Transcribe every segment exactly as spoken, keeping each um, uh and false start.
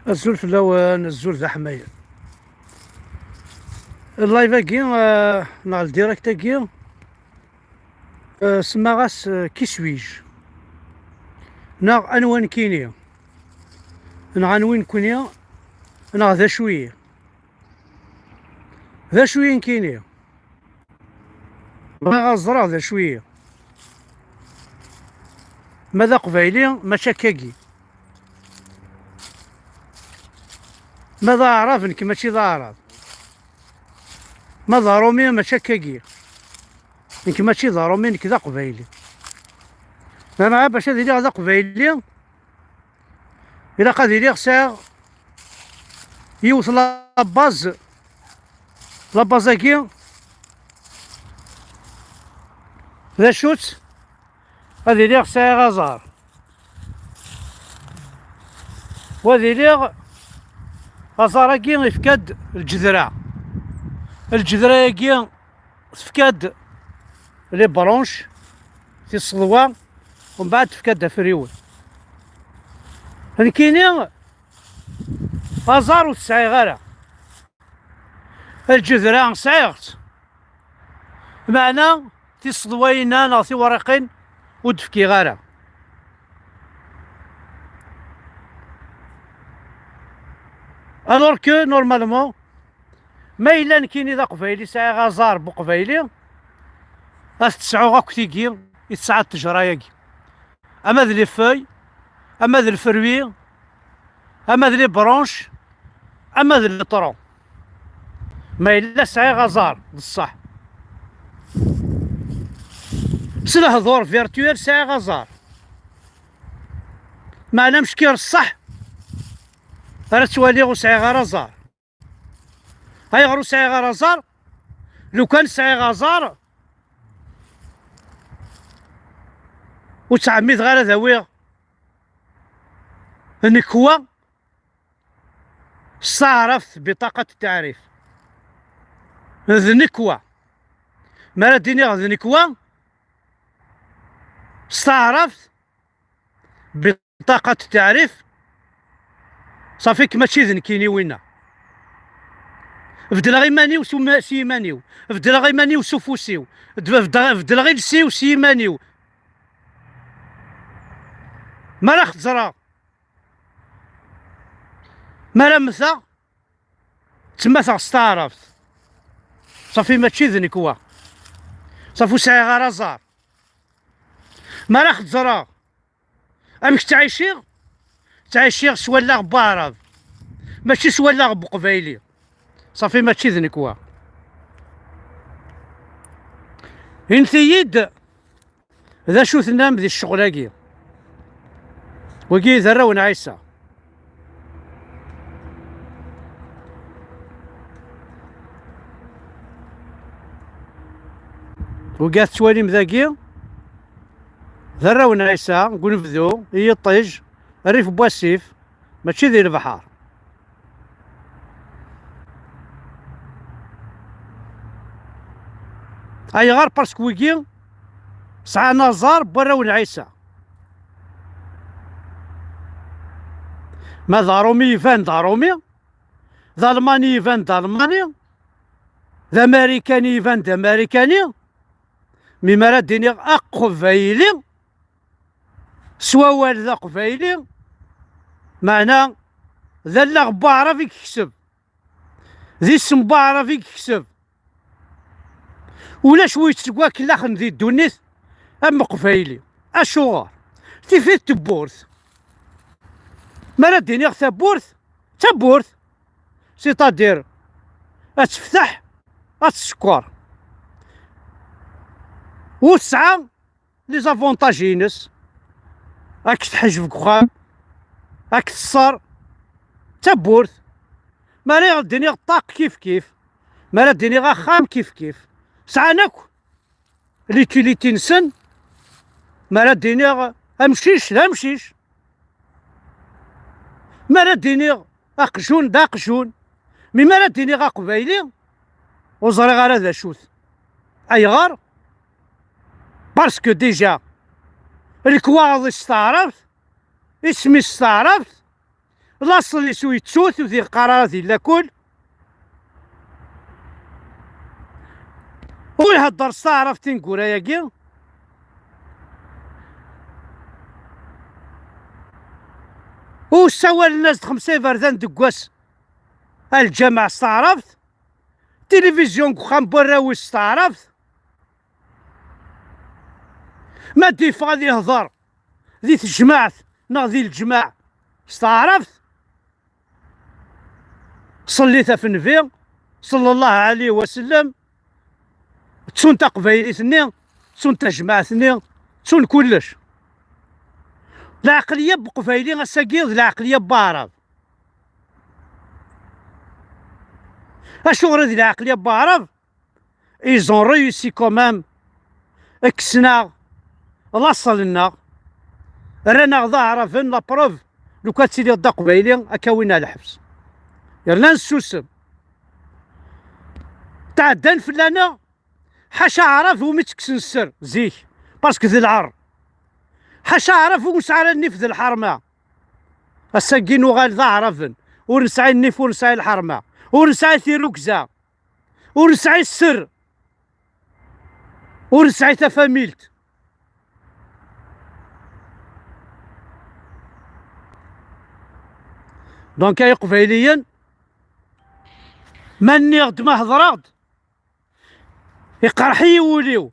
Azul fell-awen, azul d aḥmayan. Live-agi, eh, neɣ direct-agi, eh, semmaɣ-as, eh, qui suis-je? Neɣ anwa nekkini? Neɣ anwi nekkni? Neɣ d acu-yi? D acu-yi nekkini? Bɣiɣ ad ẓreɣ d acu-yi. Ma d aqbayli, mačči akkagi. Ma d aɛrab, nekk mačči d aɛrab. Ma d aṛumi, mačči akkagi. Nekk mačči d aṛumi, nekk d aqbayli. Lameɛna bac ad iliɣ d aqbayli, ilaq ad iliɣ sɛiɣ yiwet la base. La base-agi, d acu-tt? Ad iliɣ sɛiɣ aẓar. Wa ad iliɣ, aẓar-agi ifka-d lǧedra. Lǧedra-agi tefka-d les branches, tiseḍwa, umbeɛd tefka-d afriwen. Nekkini aẓar ur t-sɛiɣ ara. Lǧedra sɛiɣ-tt. Meɛna tiseḍwayin-a neɣ tiwerriqin ur d-fkiɣ ara. Alors que, normalement, ma yella nekkini d aqbayli, sɛiɣ aẓar n uqbayli, ad t-sɛuɣ akk tigi i tesɛa ttejra-agi. Ama d les feuilles, ama d le fruit, ama d les branches, ama d le tronc. Ma yella sɛiɣ aẓar, d ṣṣeḥ. S lehdur virtuel sɛiɣ aẓar. Meɛna meckiṛ ṣṣeḥ ara ttwaliɣ ur sɛiɣ ara aẓar. Ayɣer ur sɛiɣ ara aẓar? Lukan sɛiɣ aẓar, ur ttɛemmideɣ ara ad awiɣ nnekwa s taɛrabt, biṭaqat ttaɛrif. D nnekwa. Mi ara d-iniɣ d nnekwa s taɛrabt, biṭaqat ttaɛrif, ṣafi-k mačči d nekkini winna. Beddleɣ iman-iw s uma-, s yiman-iw. Beddleɣ iman-iw s ufus-iw. D-, beddleɣ, beddleɣ iles-iw s yiman-iw. Mi ara xeẓreɣ, mi ara mmteɣ, ttmettateɣ s taɛrabt. Ṣafi mačči d nnekwa. Ṣafi ur sɛiɣ ara aẓar. Mi ara xeẓreɣ, amek ttɛiciɣ? Ttɛiciɣ s wallaɣ n waɛrab, mačči s wallaɣ n uqbayli. Ṣafi mačči d nnekwa. Init-iyi-d d acu tennam di ccɣel-agi? Wigi d arraw n Ɛisa. Wigi ad tettwalim dagi, d arraw n Ɛisa, deg unebdu, i yiṭij, rrif n wasif, mačči di lebḥer. Ayɣer? Parce que wigi sɛan aẓar n warraw n Ɛisa. Ma d aṛumi iban d aṛumi, d almani iban d almani, d amarikani iban d amarikani. Mi ara d-iniɣ aqbayli, s wawal d aqbayli, meɛna d allaɣ n waɛrab i yekseb, d isem n waɛrab i yekseb. Ulac wi yettwakellaxen di ddunit am uqbayli. Acuɣer? Tifit tewwurt. Mi ara d-iniɣ tawwurt, d tawwurt. c'est-à-dire ad tefteḥ, ad tsekkeṛ. Ur tesɛa les avantages-ines, ad k-teḥjeb deg uxxam, ad k-teṣṣer, d tawwurt. Ma ara d-iniɣ ṭṭaq kif kif, ma ara d-iniɣ axxam kif kif. Sɛan akk l'utilité-nsen. Ma ara d-iniɣ amcic d amcic, ma ara d-iniɣ aqjun d aqjun, mi ma ara d-iniɣ aqbayli, ur ẓriɣ ara d acu-t. Ayɣer? Parce que déjà, lekwaɣeḍ-is s taɛrabt, isem-is s taɛrabt, laṣel-is ur yettut, ur t-yeqqar ara di lakul. Ur ihedder s taɛrabt tineggura-agi. Ur ssawalen-as-d xemsa iberdan deg wass a lǧameɛ s taɛrabt. Tilivizyu deg uxxam n warraw-is s taɛrabt. Ma d-yeffeɣ ad yehder di tejmaɛt neɣ di leǧmaɛ s taɛrabt, ṣellit ɣef Nnbi, ṣalla Llahu ɛalayhi wa sallam, ttun taqbaylit-nni, ttun tajmaɛt-nni, ttun kullec. Lɛeqliya n Uqbayli ass-agi d lɛeqliya n Waɛrab. Acuɣer i d lɛeqliya n Waɛrab? Ils ont réussi quand même. Kksen-aɣ laṣel-nneɣ, rran-aɣ d aɛraben, la preuve, lukan ad tiliḍ d aqbayli, ad k-awin ar lḥebs. Yerna nessusem. Tɛeddan fell-aneɣ, ḥaca aɛrab umi ttekksen sser, zik, parce que d lɛar. Ḥaca aɛrab ur nesɛi ara nnif d lḥerma. Ass-agi nuɣal d aɛraben, ur nesɛi nnif, ur nesɛi lḥerma, ur nesɛi tirrugza, ur nesɛi sser, ur nesɛi tafamilt. Donc ay Iqbayliyen, ma nniɣ-d, ma hedreɣ-d, iqerḥ-iyi wul-iw.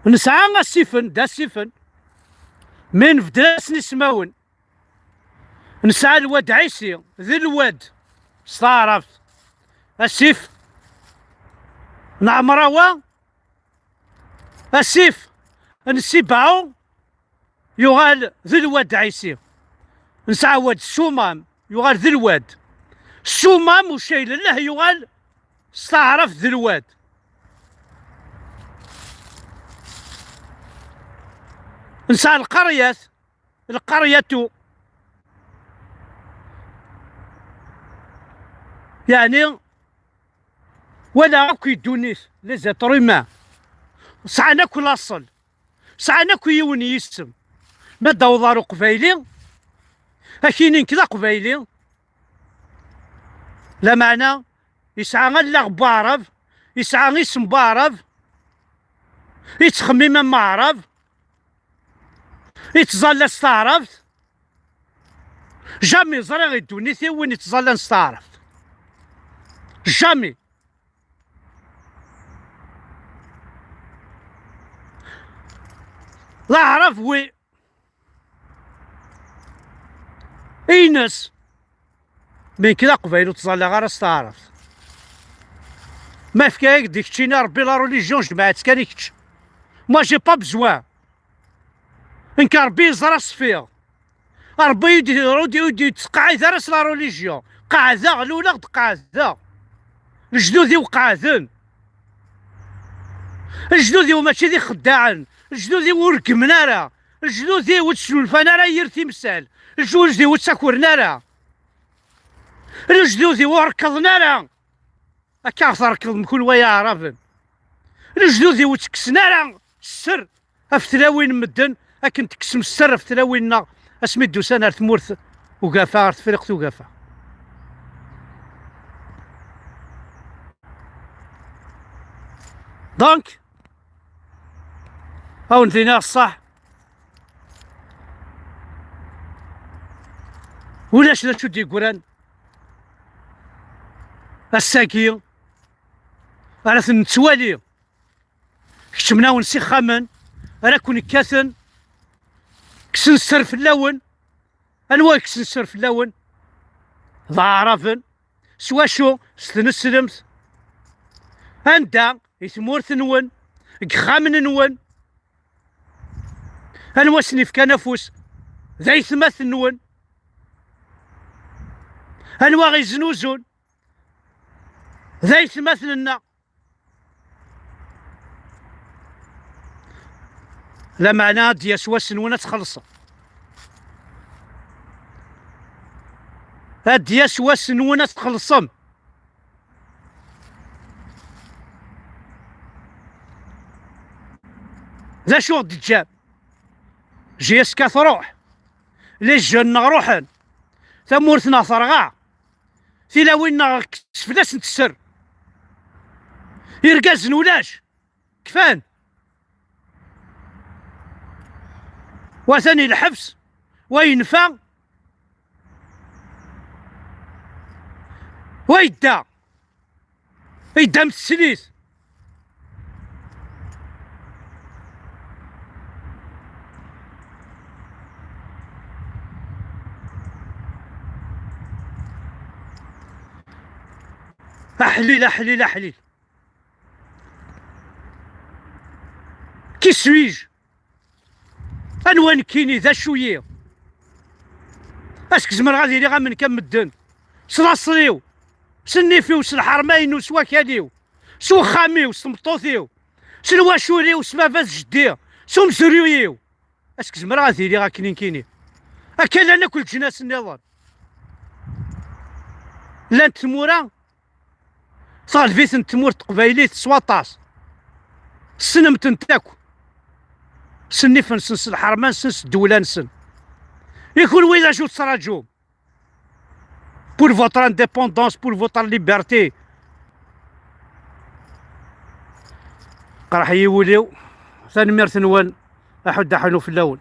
Nesɛa asifen, d asifen, mi nbeddel-asen ismawen. Nesɛa Lwad Ɛisi, d Lwad s taɛrabt. Asif n Ɛemrawa, asif n Sibɛu, yuɣal d Lwad Ɛisi. Nesɛa Wad Sumam, yuɣal d Lwad. Sumam ucayl llah yuɣal s taɛrabt d Lwad. Nesɛa lqaryat, lqaryatu. Yeɛni, wala akk i ddunit, les êtres humains, sɛan akk laṣel, sɛan akk yiwen n yisem. Ma d-awḍeɣ ɣer uqbayli, ad k-inin nekk d aqbayli. Lameɛna, yesɛa allaɣ n waɛrab, yesɛa isem n waɛrab, yettxemmim am waɛrab, yettẓalla s taɛrabt. Jamais ẓriɣ i ddunit-iw win yettẓallan s taɛrabt. Jamais. D aɛrab wi ines. Mi nekk d aqbayli ur ttẓallaɣ ara s taɛrabt. Ma fkiɣ-ak-d i keččini Rebbi la religion, jemɛet kan i kečč. Moi, j'ai pas besoin. Nekk Rebbi yeẓra ṣfiɣ. Rebbi ur d-, ur d-, ur d-yettqeɛɛid ara s la religion. Qeɛdeɣ, luleɣ-d qeɛdeɣ. Lejdud-iw qeɛden. Lejdud-iw mačči d ixeddaɛen. Lejdud-iw ur reggmen ara. Lejdud-iw ur d-snulfan ara yir timsal. Lejdud-iw ur ttakren ara. Lejdud-iw ur rekkḍen ara. Akka ɣ-terkeḍ mkul way aɛraben. Lejdud-iw ur ttekksen ara sser ɣef tlawin n medden akken tekksem sser ɣef tlawin-nneɣ asmi d-usan ar tmurt ugafa, ar Tefriqt ugafa. Donc, ad wen-d-iniɣ ṣṣeḥ, ulac d acu d-yeggran ass-agi ara ten-nettwali. Keččmen-awen s ixxamen, ara ken-kkaten, kksen sser fell-awen. Anwa i kksen sser fell-awen? d aɛraben. S wacu? S tneslemt. Anda? I tmurt-nwen, deg ixxamen-nwen. Anwa sen-ifkan afus? D aytmaten-nwen. Anwa i znuzun? D aytmaten-nneɣ. Lameɛna ad d-yas wass-nwen ad txellṣem. Ad d-yas wass-nwen ad txellṣem. D acu ɣ-d-teǧǧam? J S K truḥ. Les jeunes-nneɣ ruḥen. Tamurt-nneɣ terɣa. Tilawin-nneɣ kkes fell-asent sser. Irgazen ulac. Kfan. Wa atan i lḥebs. Wa yenfa. Wa yedda. Yedda am teslit. Aḥlil, aḥlil, aḥlil. Qui suis-je? Anwa nekkini, d acu-yi? Acu k-zemreɣ ad iliɣ am nekk am medden? S laṣel-iw, s nnif-iw, s lḥerma-inu, s wakal-iw, s uxxam-iw, s tmeṭṭut-iw, s lwacul-iw, s baba d jeddi, s umezruy-iw. Acu k-zemreɣ ad iliɣ akken nekkini? Akka llan akk leǧnas nniḍen. Llant tmura, teɣleb-itent tmurt teqbaylit s waṭas. Tessnem-tent akk. S nnif-nsen, s lḥerma-nsen, s ddewla-nsen. I kunwi d acu tettraǧum? Pour votre indépendance, pour votre liberté. Qerḥ-iyi wul-iw. Tanemmirt-nwen. Aḥuddu aḥunnu fell-awen.